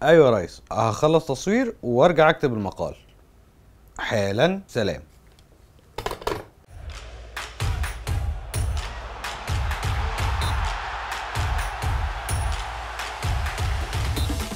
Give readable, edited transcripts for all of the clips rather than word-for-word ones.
ايوه يا ريس، هخلص تصوير وارجع اكتب المقال حالا. سلام.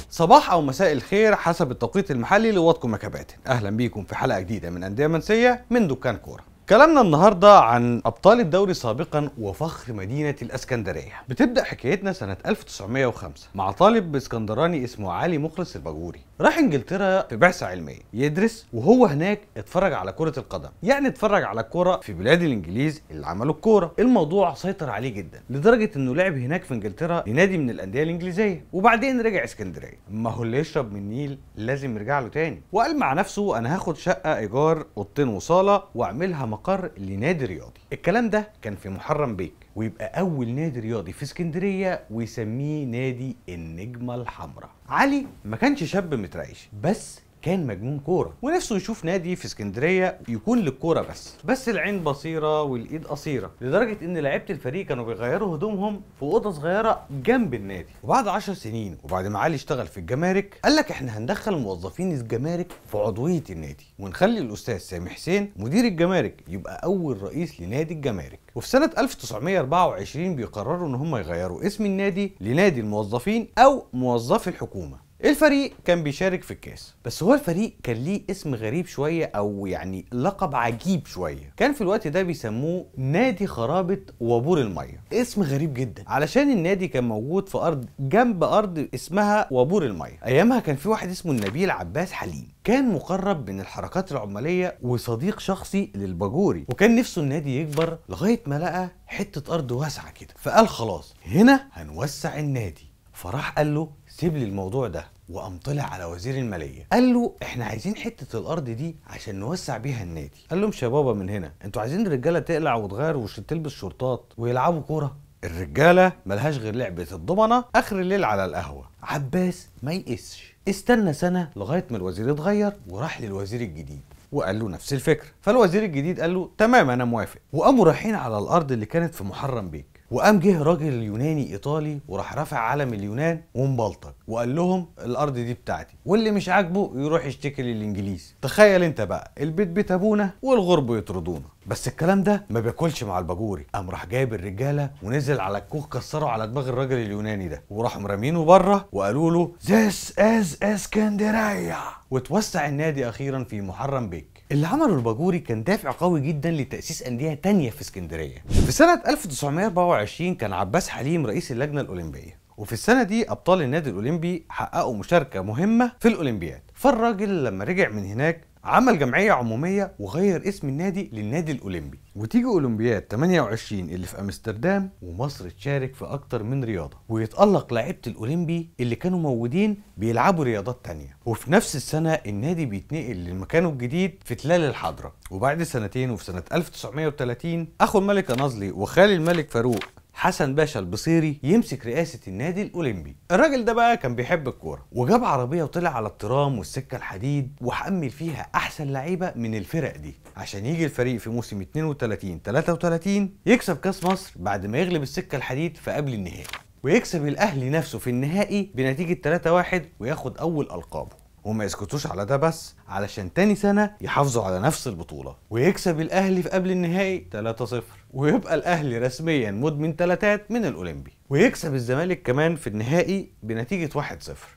صباح او مساء الخير حسب التوقيت المحلي لواتكم يا كباتن. اهلا بيكم في حلقة جديدة من اندية منسية من دكان كورة. كلامنا النهارده عن ابطال الدوري سابقا وفخر مدينة الاسكندرية. بتبدا حكايتنا سنة 1905 مع طالب اسكندراني اسمه علي مخلص الباجوري. راح انجلترا في بعثه علمية يدرس، وهو هناك اتفرج على كره القدم، يعني اتفرج على الكورة في بلاد الانجليز اللي عملوا الكورة. الموضوع سيطر عليه جدا لدرجة انه لعب هناك في انجلترا لنادي من الاندية الانجليزية، وبعدين رجع اسكندرية. ما هو اللي يشرب من النيل لازم يرجع له تاني، وقال مع نفسه انا هاخد شقه ايجار اوضتين وصاله واعملها مقر لنادي رياضي. الكلام ده كان في محرم بيك، ويبقى اول نادي رياضي في اسكندرية ويسميه نادي النجمة الحمراء. علي ما كانش شاب مترعش، بس كان مجنون كورة ونفسه يشوف نادي في اسكندرية يكون للكورة بس العين بصيرة والايد قصيرة، لدرجة ان لعيبة الفريق كانوا بيغيروا هدومهم في اوضة صغيرة جنب النادي. وبعد 10 سنين وبعد ما علي اشتغل في الجمارك، قال لك احنا هندخل موظفين الجمارك في عضوية النادي، ونخلي الاستاذ سامي حسين مدير الجمارك يبقى اول رئيس لنادي الجمارك. وفي سنة 1924 بيقرروا ان هم يغيروا اسم النادي لنادي الموظفين او موظفي الحكومة. الفريق كان بيشارك في الكاس، بس هو الفريق كان ليه اسم غريب شوية، او يعني لقب عجيب شوية. كان في الوقت ده بيسموه نادي خرابة وابور المية. اسم غريب جدا علشان النادي كان موجود في ارض جنب ارض اسمها وابور المية. ايامها كان في واحد اسمه النبيل عباس حليم، كان مقرب من الحركات العمالية وصديق شخصي للباجوري، وكان نفسه النادي يكبر لغاية ما لقى حتة ارض واسعة كده، فقال خلاص هنا هنوسع النادي. فراح قال له سيب لي الموضوع ده، وقام طلع على وزير المالية قال له احنا عايزين حتة الارض دي عشان نوسع بيها النادي. قال لهم يا بابا من هنا، انتوا عايزين الرجالة تقلع وتغير وتلبس شورتات ويلعبوا كورة؟ الرجالة ملهاش غير لعبه الضمنه اخر الليل على القهوة. عباس ما يقسش، استنى سنة لغاية ما الوزير اتغير، وراح للوزير الجديد وقال له نفس الفكرة. فالوزير الجديد قال له تمام انا موافق، وقاموا رايحين على الارض اللي كانت في محرم بيك. وقام جه راجل يوناني ايطالي وراح رافع علم اليونان ومبلطج وقال لهم الارض دي بتاعتي، واللي مش عاجبه يروح يشتكي للانجليز. تخيل انت بقى، البيت بيت ابونا والغرب يطردونا. بس الكلام ده ما بياكلش مع الباجوري، قام راح جايب الرجالة ونزل على الكوخ كسروا على دماغ الراجل اليوناني ده، وراحوا مرمينه بره وقالوا له This is اسكندرية. وتوسع النادي اخيرا في محرم بيك. اللي عمله الباجوري كان دافع قوي جدا لتأسيس أندية تانية في اسكندرية. في سنة 1924 كان عباس حليم رئيس اللجنة الأولمبية، وفي السنة دي أبطال النادي الأولمبي حققوا مشاركة مهمة في الأولمبياد. فالراجل لما رجع من هناك عمل جمعية عمومية وغير اسم النادي للنادي الأولمبي. وتيجي أولمبياد 28 اللي في أمستردام، ومصر تشارك في أكتر من رياضة، ويتألق لعيبة الأولمبي اللي كانوا موجودين بيلعبوا رياضات تانية. وفي نفس السنة النادي بيتنقل لمكانه الجديد في تلال الحضرة. وبعد سنتين وفي سنة 1930 أخو الملكة نازلي وخال الملك فاروق حسن باشا البصيري يمسك رئاسة النادي الأولمبي. الراجل ده بقى كان بيحب الكورة، وجاب عربية وطلع على الترام والسكة الحديد وحمل فيها أحسن لعيبة من الفرق دي عشان يجي الفريق في موسم 32-33 يكسب كاس مصر بعد ما يغلب السكة الحديد في قبل النهائي، ويكسب الأهلي نفسه في النهائي بنتيجة 3-1 وياخد أول ألقابه. وما يسكتوش على ده بس، علشان تاني سنة يحافظوا على نفس البطولة ويكسب الأهلي في قبل النهائي 3-0، ويبقى الأهلي رسميا مدمن تلاتات من الأولمبي، ويكسب الزمالك كمان في النهائي بنتيجة 1-0.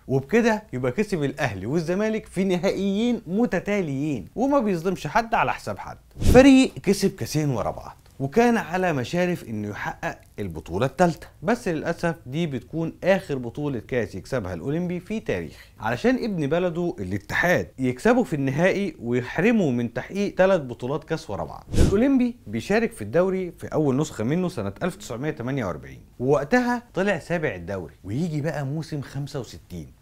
وبكده يبقى كسب الأهلي والزمالك في نهائيين متتاليين، وما بيظلمش حد على حساب حد. فريق كسب كاسين ورا بعض، وكان على مشارف انه يحقق البطولة الثالثة، بس للأسف دي بتكون آخر بطولة كاس يكسبها الأولمبي في تاريخه، علشان ابن بلده الاتحاد يكسبه في النهائي ويحرمه من تحقيق 3 بطولات كاس ورا بعض. الأولمبي بيشارك في الدوري في أول نسخة منه سنة 1948، ووقتها طلع سابع الدوري. ويجي بقى موسم 65،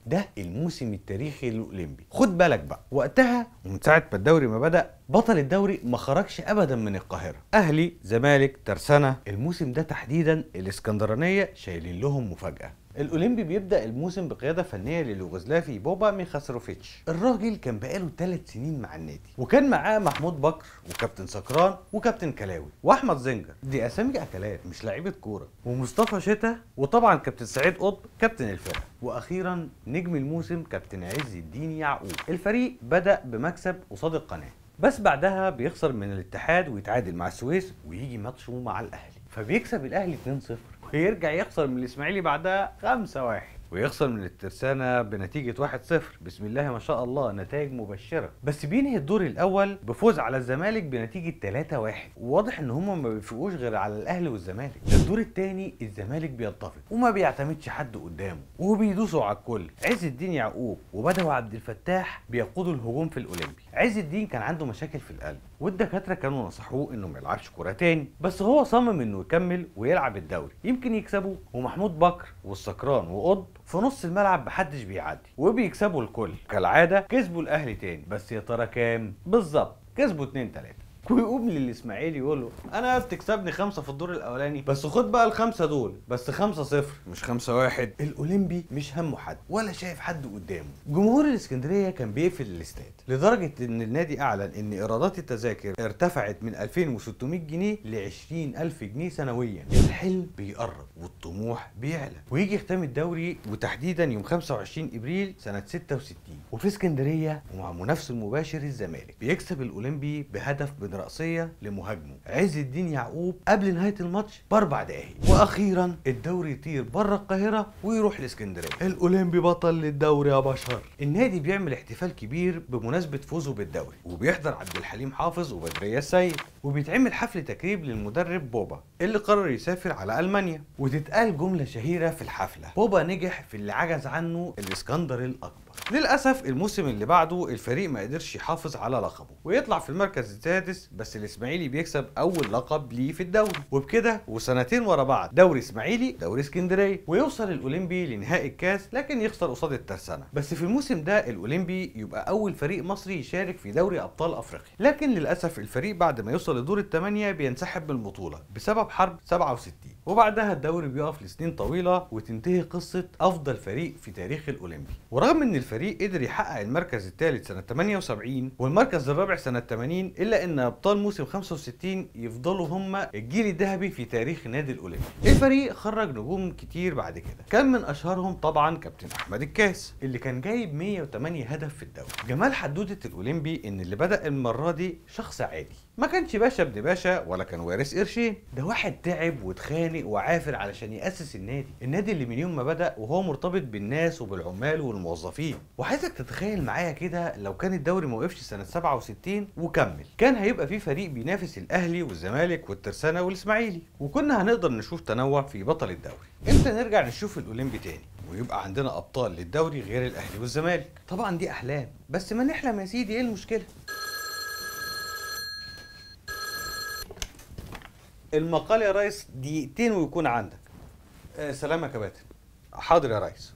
ده الموسم التاريخي للأولمبي. خد بالك بقى، وقتها ومن ساعة ما الدوري ما بدأ بطل الدوري ما خرجش أبدا من القاهرة، أهلي زمالك ترسانة. الموسم ده تحديدا الاسكندرانية شايلين لهم مفاجأة، الاولمبي بيبدا الموسم بقيادة فنية لليوغوسلافي بوبا ميخاسروفيتش. الراجل كان بقاله 3 سنين مع النادي، وكان معاه محمود بكر وكابتن سكران وكابتن كلاوي واحمد زنجر، دي اسامي اكلات مش لعيبة كورة، ومصطفى شتا، وطبعا كابتن سعيد قطب كابتن الفرقة، واخيرا نجم الموسم كابتن عز الدين يعقوب. الفريق بدا بمكسب قصاد القناة، بس بعدها بيخسر من الاتحاد ويتعادل مع السويس، ويجي ماتشه مع الاهلي فبيكسب الاهلي 2-0، ويرجع يخسر من الاسماعيلي بعدها 5-1، ويخسر من الترسانة بنتيجة 1-0. بسم الله ما شاء الله، نتائج مبشرة. بس بينهي الدور الأول بفوز على الزمالك بنتيجة 3-1، وواضح إن هما ما بيفوقوش غير على الأهلي والزمالك. الدور الثاني الزمالك بينتفض وما بيعتمدش حد قدامه وبيدوسوا على الكل. عز الدين يعقوب وبدوي عبد الفتاح بيقودوا الهجوم في الأولمبي. عز الدين كان عنده مشاكل في القلب، والدكاترة كانوا نصحوه إنه ما يلعبش كورة تاني، بس هو صمم إنه يكمل ويلعب الدوري يمكن يكسبه. ومحمود بكر والسكران وقطب في نص الملعب محدش بيعدي وبيكسبوا الكل. كالعادة كسبوا الاهلي تاني، بس يا ترى كام بالظبط؟ كسبوا 2-3. ويقوم للاسماعيلي يقول له انا بتكسبني 5 في الدور الاولاني، بس خد بقى ال5 دول، بس 5-0 مش 5-1. الاولمبي مش همه حد ولا شايف حد قدامه. جمهور الاسكندرية كان بيقفل الاستاد، لدرجة ان النادي اعلن ان ايرادات التذاكر ارتفعت من 2600 جنيه ل 20000 جنيه سنويا. الحلم بيقرب والطموح بيعلى، ويجي ختام الدوري وتحديدا يوم 25 ابريل سنة 66، وفي اسكندرية ومع منافسه المباشر الزمالك، بيكسب الاولمبي بهدف من رأسية لمهاجمة عز الدين يعقوب قبل نهاية الماتش ب4 دقايق. واخيرا الدوري يطير بره القاهرة ويروح الاسكندرية. الاولمبي بطل للدوري يا بشر. النادي بيعمل احتفال كبير بمناسبة فوزه بالدوري، وبيحضر عبد الحليم حافظ وبدرية السيد، وبيتعمل حفل تكريم للمدرب بوبا اللي قرر يسافر على المانيا. وتتقال جملة شهيرة في الحفلة: بوبا نجح في اللي عجز عنه الاسكندر الاكبر. للاسف الموسم اللي بعده الفريق ما قدرش يحافظ على لقبه ويطلع في المركز السادس، بس الاسماعيلي بيكسب اول لقب ليه في الدوري. وبكده وسنتين ورا بعض دوري اسماعيلي دوري اسكندرية، ويوصل الاولمبي لنهائي الكاس لكن يخسر قصاد الترسانه. بس في الموسم ده الاولمبي يبقى اول فريق مصري يشارك في دوري ابطال افريقيا، لكن للاسف الفريق بعد ما يوصل لدور الثمانية بينسحب من البطولة بسبب حرب 67، وبعدها الدوري بيقف لسنين طويلة وتنتهي قصة افضل فريق في تاريخ الاولمبي. ورغم ان الفريق قدر يحقق المركز الثالث سنة 78 والمركز الرابع سنة 80، الا ان ابطال موسم 65 يفضلوا هم الجيل الذهبي في تاريخ نادي الاولمبي. الفريق خرج نجوم كتير بعد كده، كان من اشهرهم طبعا كابتن احمد الكاس اللي كان جايب 108 هدف في الدوري. جمال حدوتة الاولمبي ان اللي بدا المرة دي شخص عادي، ما كانش باشا ابن باشا ولا كان وارث قرشين، ده واحد تعب واتخانق وعافر علشان ياسس النادي، النادي اللي من يوم ما بدا وهو مرتبط بالناس وبالعمال والموظفين. وعايزك تتخيل معايا كده لو كان الدوري ما وقفش سنة 67 وكمل، كان هيبقى في فريق بينافس الاهلي والزمالك والترسانه والاسماعيلي، وكنا هنقدر نشوف تنوع في بطل الدوري. امتى نرجع نشوف الاولمبي تاني ويبقى عندنا ابطال للدوري غير الاهلي والزمالك؟ طبعا دي احلام، بس ما نحلم يا سيدي، ايه المشكلة؟ المقال يا ريس دقيقتين ويكون عندك. سلام يا كباتن. حاضر يا ريس.